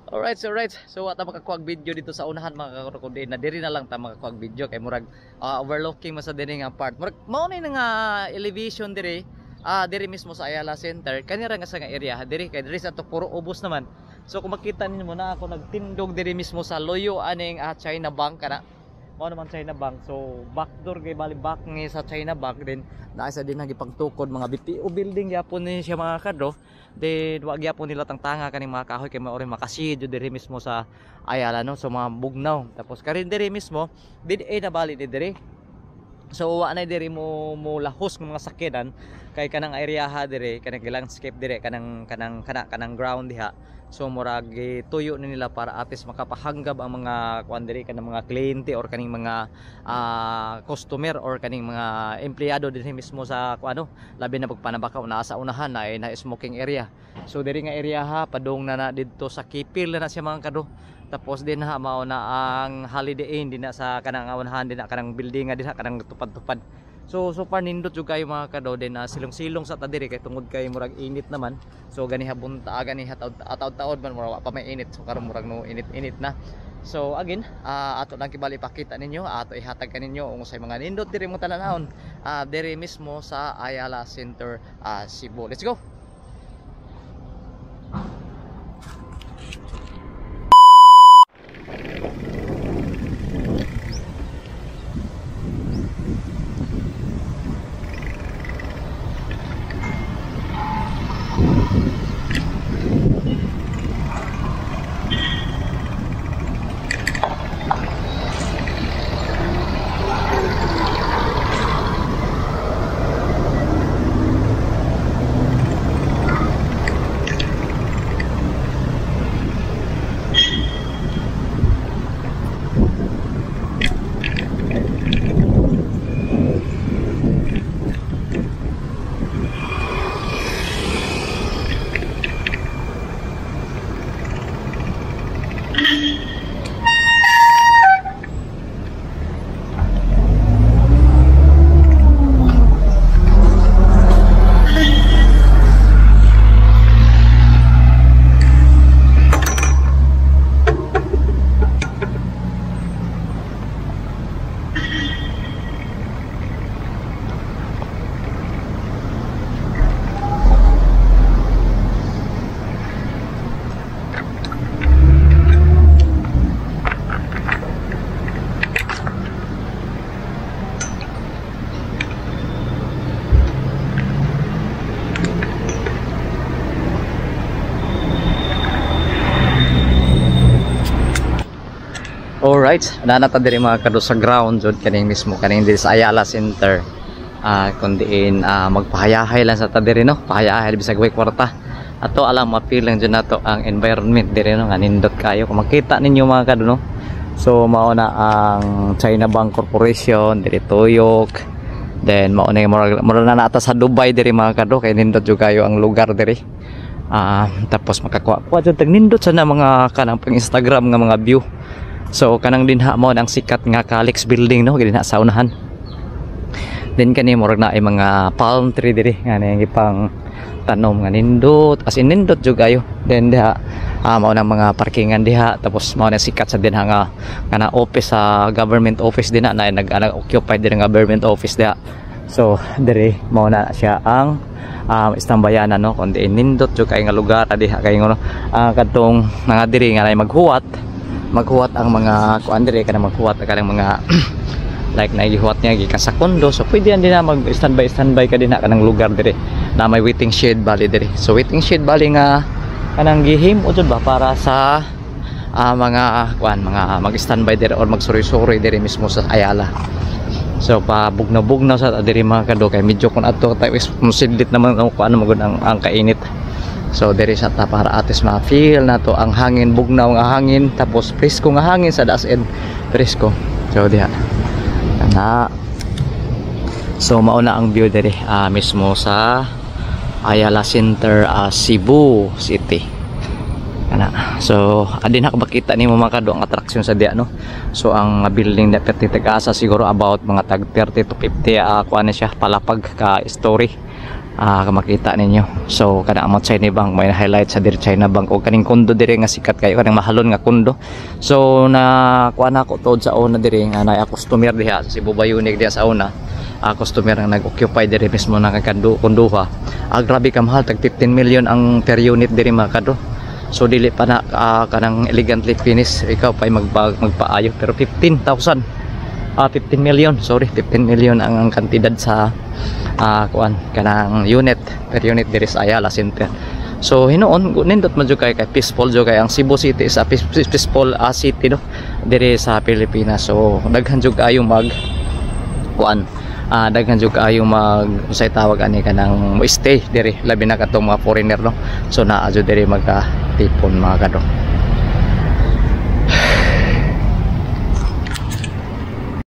Alright, so right. So wa ta makakuha video dito sa unahan mga kadro, kundi na diri na lang ta makakuha video kay murag overlooking man sa diri nga part. Murag mao ni nga elevation diri, diri mismo sa Ayala Center. Kanira nga sa nga area diri kay diri sa to puro ubos naman. So kung makita ninyo na ako nagtindog diri mismo sa loyo aning China Bank kana. Mao naman China Bank. So backdoor kay bali back ni sa China Bank din naa sa din gipagtukod mga BPO building gyapon ni siya mga kadro. Then wa gyapon nila tangtanga kaning mga kahoy kay mao rin makasidyo diri mismo sa Ayala no. So mga bugnaw. Tapos karin diri mismo did na bali di diri. So wa na diri mo lahos ng mga sakyanan kay kanang areaha diri, kanang landscape diri, kanang kanang kana kanang ground diha. So murag tuyo ni nila para atis makapahanggab ang mga kuan diri, kanang mga kliyente or kaning mga customer or kaning mga empleyado dinhi mismo sa kuano, labi na pagpanabakaw naa sa unahan na na smoking area. So diri nga area ha padung na na didto sa Kipil na na siya mga kado. Tapos din ha mao na ang Holiday Inn din na sa kanang unahan din na kanang building nga din ha kanang tupad-tupad. So so far nindot jud kayo mga kado din na silong-silong sa ta diri kay tungod kay murag init naman. So ganiha bunta ganiha taod-taod man murag wa pa may init. So karon murag no init-init na. So again, ato lang kibali ipakita ninyo, ato ihatag kaninyo kung sa mga nindot diri mo talan-awon diri mismo sa Ayala Center, Cebu. Let's go. Alright, nana ta diri mga kado sa ground jud kaning mismo kaning diri sa Ayala Center. Kundiin magpahayahay lang sa ta diri no, pahayahay bisag way kwarta. Ato alam ma-feel lang jud nato ang environment diri no, nga nindot kayo kung makita ninyo mga kado no. So mao na ang China Bank Corporation diri tuyok. Then mao na mura na nata sa Dubai diri mga kado kay nindot jud kayo ang lugar diri. Tapos makakuha-kuha jud tag nindot sa na mga kanang pang Instagram nga mga view. So kanang dinha mo ang sikat nga Calix building no, dinha sa unahan. Then kani murag na ay mga palm tree diri nga na ipang tanom nga nindot, as in nindot jud kayo. Then diha mao nang mga parkingan diha, tapos mao na sikat sa dinha nga kana office sa government office dinha na nag-occupy diri nga government office diha. So diri mao na siya ang istambayanan no, kundi nindot jud kay nga lugar diha kay ngono kadtong mga diri nga nay maghuwat ang mga kuan diri kanang maghuwat kanang mga like nagihuwat niya gikan sa kondo. So pwede yan din na mag standby ka din na kanang lugar diri na may waiting shed bali diri. So waiting shed bali nga kanang gihim o jud ba para sa mga kuan mga mag standby diri or magsuroy-suroy diri mismo sa Ayala. So pabugnaw-bugnaw sa diri mga kado kay medyo kun adto tayo musidlit naman ang kuan magud ang kainit. So diri sa ta para atis ma-feel nato ang hangin, bugnaw nga hangin, tapos presko nga hangin sa das-ed presko. So diha na. So mao na ang view diri mismo sa Ayala Center, Cebu City. Kana. So adin na makita nimo mga kado ang atraksyon sa diha no. So ang building na perti tag-asa siguro about mga tag 30 to 50 kuan na siya palapag ka story. Makita ninyo. So kana amo China Bank, may highlight sa diri China Bank o kaning kondo diri nga sikat kayo, kaning mahalon nga kondo. So na kuan ako tuod sa una diri nga naay customer diha sa Cebu Bionic diha sa una. Customer ang nag-occupy diri mismo nakakando kondoha. Grabe ka mahal, tag 15 million ang per unit diri, mga kado. So dili pa na kanang elegantly finish, ikaw pa magpaayo, pero 15,000, 15 million, sorry, 15 million ang kantidad sa kuan kanang unit per unit diri sa Ayala Center. So hinuon nindot man jud kay kay peaceful jud kay ang Cebu City is a peaceful city, no, diri sa Pilipinas. So daghan jud kayo mag kuan, daghan jud kaayo mag unsay tawag ani, kanang mo stay diri, labi na katong mga foreigner, no. So naa jud diri magka tipon, mga kado.